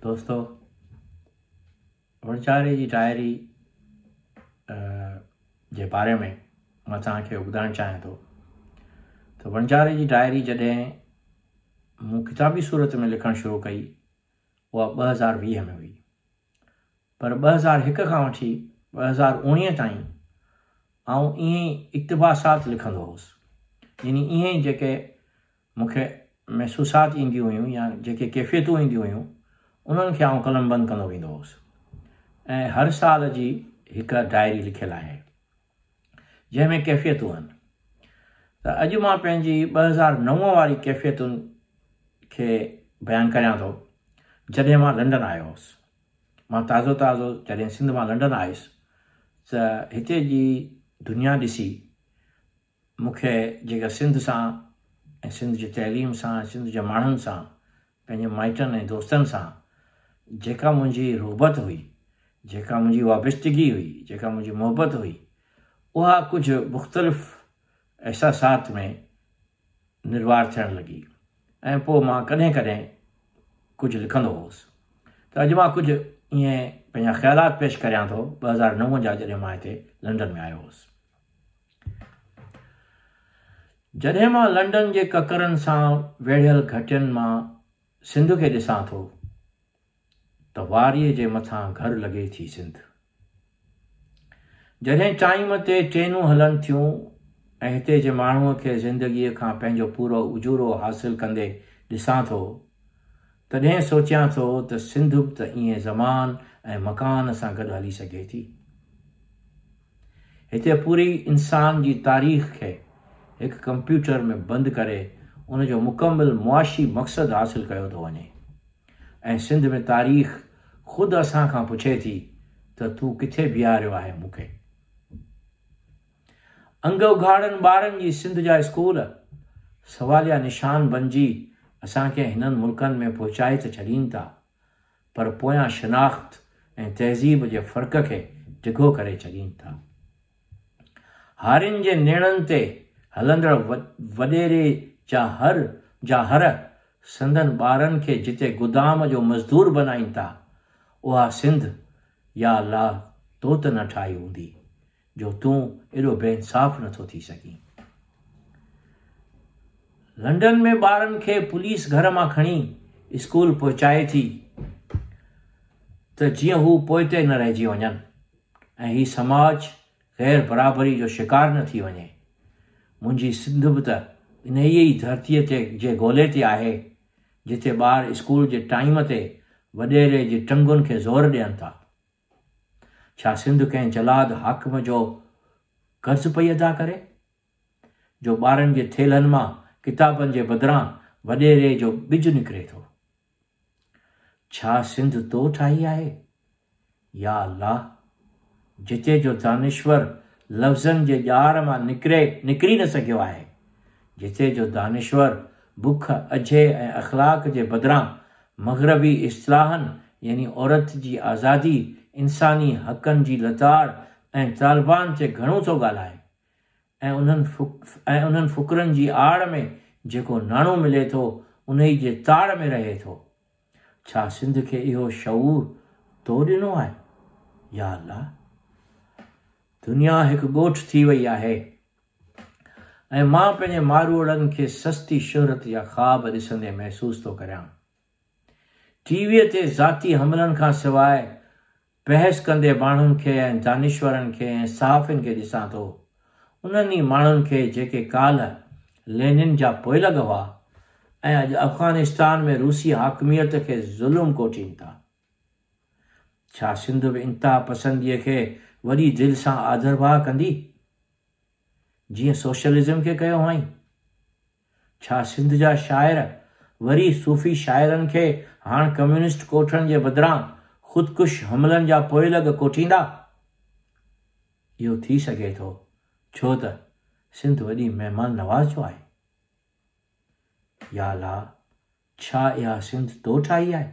دوستو وڻجاري جي ڊائري جي باري ۾ مان توهان کي ٻڌائڻ چاهيان ٿو ته وڻجاري جي ڊائري جڏهن مون ڪتابي صورت ۾ لکڻ شروع ڪئي اها 2020 ۾ هئي پر 2001 کان وٺي 2019 تائين آئون ائين ئي اقتباسات لکندو هوس يعني ائين ئي جيڪي مون کي محسوسات اينديون هيون يا جيڪي ڪيفيتون اينديون هيون انهن کي آئون قلمبند ڪندو ويندو هوس ۽ هر سال جي هڪ ڊائري لکيل آهي جنهن ۾ ڪيفيتون آهن ته اڄ مان پنهنجي 2009 واري ڪيفيتن کي بيان ڪريان ٿو جڏهن مان لنڊن آيو هوس. مان تازو تازو جڏهن سنڌ مان لنڊن آيس ته هتي جي دنيا ڏسي مون کي جيڪا سنڌ سان ۽ سنڌ جي تعليم سان ۽ سنڌ جي ماڻهن سان پنهنجي مائٽن ۽ دوستن سان جيڪا منهنجي رغبت هئي، جيڪا منهنجي وابستگي هئي، جيڪا منهنجي محبت هئي، اها ڪجهه مختلف احساسات ۾ نروار ٿيڻ لڳي ۽ پوء مان ڪڏهن ڪڏهن ڪجهه لکندو هوس ته اڄ مان ڪجهه ائين پنهنجا خيالات پيش ڪريان ٿو 2009 جا جڏهن مان هتي لنڊن ۾ آيو هوس. جڏهن مان لنڊن جي ڪڪرن سان ويڙهيل گهٽين مان سنڌ کي ڏسان ٿو ته واريء جي مٿان گهر لڳي ٿي سنڌ. جڏهن ٽائيم تي ٽرينون هلن ٿيون ۽ هتي جي ماڻهوء کي زندگيء کان پنهنجو پورو اجورو حاصل ڪندي ڏسان ٿو تڏهن سوچيان ٿو ته سنڌ به ته ائين زمان ۽ مڪان سان گڏ هلي سگهي ٿي. هتي پوري انسان جي تاريخ کي هڪ ڪمپيوٽر ۾ بند ڪري ان جو مڪمل معاشي مقصد حاصل ڪيو ٿو وڃي ۽ سنڌ ۾ تاريخ خود اسان کان پڇي ٿي ته تون ڪٿي بيهاريو آهي مون کي. انگ اگهاڙن ٻارن جي سنڌ جا اسڪول سواليا نشان بنجي اسان کي هنن ملڪن ۾ پهچائي ته ڇڏين ٿا پر پويان شناخت ۽ تهذيب جي فرق کي ڊگهو ڪري ڇڏين ٿا. هارين جي نيڻن تي هلندڙ وڏيري جا هر جا هر سندن ٻارن کي جتي گدام جو مزدور بنائين ٿا، اها سنڌ يا الله تو ته نه ٺاهي هوندي، جو تون ايڏو بي انصاف نه ٿو ٿي سگهين. لنڊن ۾ ٻارن کي پوليس گهر مان کڻي اسڪول پهچائي ٿي ته جيئن هو پوئتي نه رهجي وڃن ۽ هي سماج غير برابري جو شڪار نه ٿي وڃي. منهنجي سنڌ به ته انهيء ئي ڌرتيء تي جي گولي تي آهي، جتي ٻار اسڪول جي ٽائيم تي وڏيري جي ٽنگن کي زور ڏين ٿا. ڇا سنڌ ڪنهن جلاد حاڪم جو قرض پئي ادا ڪري؟ جو ٻارن جي ٿيلهن مان ڪتابن جي بدران وڏيري جو ٻج نڪري ٿو. ڇا سنڌ تو ٺاهي آهي؟ يا الله! جتي جو دانشور لفظن جي ڄار مان نڪري نڪري نه سگهيو آهي، جتي جو دانشور بک، اجهي ۽ اخلاق جي بدران مغربي اصطلاحن يعني عورت جي آزادي، انساني حقن جي لتاڙ ۽ طالبان تي گهڻو ٿو ڳالهائي ۽ انهن ۽ انهن فڪرن جي آڙ ۾ جيڪو ناڻو ملي ٿو انهي جي تاڙ ۾ رهي ٿو. ڇا سنڌ کي اهو شعور تو ڏنو آهي؟ يا الله! دنيا هڪ ڳوٺ ٿي وئي آهي ۽ مان پنهنجي ماروئڙن کي سستي شهرت جا خواب ڏسندي محسوس ٿو ڪريان. ٽي ويء تي ذاتي حملن کان سواء بحث ڪندي ماڻهن کي ۽ دانشورن کي ۽ صحافين کي ڏسان ٿو. انهن ئي ماڻهن کي جيڪي ڪالهه لينن جا پوئلڳ هئا ۽ اڄ افغانستان ۾ روسي حاڪميت کي ظلم ڪوٺين ٿا. ڇا سنڌ به انتها پسنديء کي وڏي دل سان آڌرڀاء ڪندي؟ جيئن سوشلزم کي ڪيو هئائين؟ ڇا سنڌ جا شاعر وري صوفي شاعرن کي هاڻ ڪميونسٽ ڪوٺڻ جي بدران خودڪش حملن جا پوئلڳ ڪوٺيندا؟ اهو ٿي سگهي ٿو، ڇو ته سنڌ وڏي مهمان نواز جو آهي. يا الله! ڇا اها سنڌ تو ٺاهي آهي،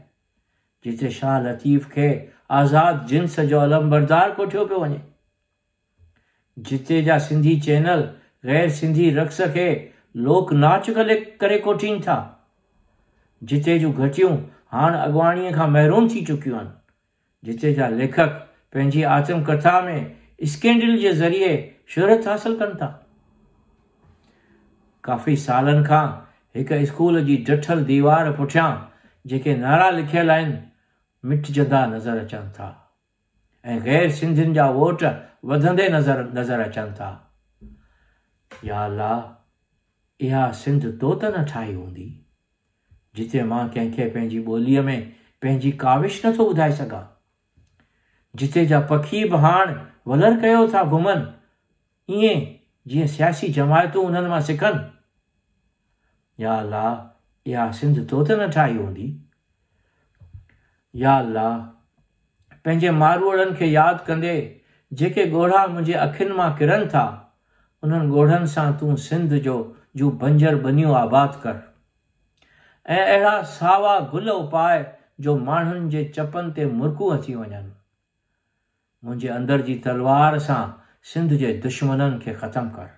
جتي شاهه لطيف کي آزاد جنس جو علمبردار ڪوٺيو پيو وڃي؟ جتي جا سنڌي چينل غير سنڌي رقص کي لوڪ ناچ ڪري ڪوٺين ٿا. جتي جون گهٽيون هاڻ اڳواڻيء کان محروم ٿي چڪيون آهن، جتي جا ليکڪ پنهنجي آتم ڪٿا ۾ اسڪينڊل جي ذريعي شهرت حاصل ڪن ٿا. ڪافي سالن کان هڪ اسڪول جي ڊٺل ديوار پٺيان جيڪي نعرا لکيل آهن، مٽجندا نظر اچن ٿا ۽ غير سنڌين جا ووٽ وڌندي نظر نظر اچن ٿا. يا الله! اها سنڌ تو ته نه ٺاهي هوندي، جتي مان ڪنهن کي پنهنجي ٻوليء ۾ پنهنجي ڪاوش نه ٿو ٻڌائي سگهان. جتي جا پکي به هاڻ ولر ڪيو ٿا گهمن، ائين جيئن سياسي جماعتون انهن مان سکن. يا الله! اها سنڌ تو ته نه ٺاهي هوندي. يا الله! پنهنجي ماروئڙن کي ياد ڪندي جيڪي ڳوڙها منهنجي اکين مان ڪرن ٿا، انهن ڳوڙهن سان تون سنڌ جو جون بنجر ٻنيون آباد ڪر ۽ اهڙا ساوا گل اپاء جو ماڻهن جي چپن تي مرڪون اچي وڃن. منهنجي اندر جي تلوار سان سنڌ جي دشمنن کي ختم ڪر.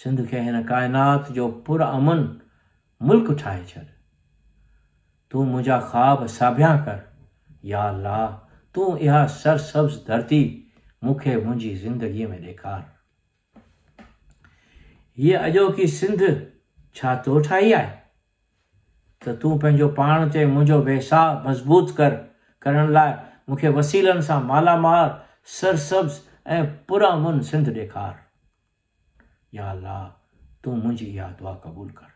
سنڌ کي هن ڪائنات جو پر امن ملڪ ٺاهي ڇڏ. تون منهنجا خواب ساڀيان ڪر. يا الله! تون اها سرسبز ڌرتي مون کي منهنجي زندگيء ۾ ڏيکار. هيء اڄوڪي سنڌ ڇا تو ٺاهي آهي؟ ته تون پنهنجو پاڻ تي منهنجو ويساهه مضبوط ڪر ڪرڻ لاء مون کي وسيلن سان مالا مال، سرسبز ۽ پرامن سنڌ ڏيکار. يا الله! تون منهنجي اها دعا قبول ڪر.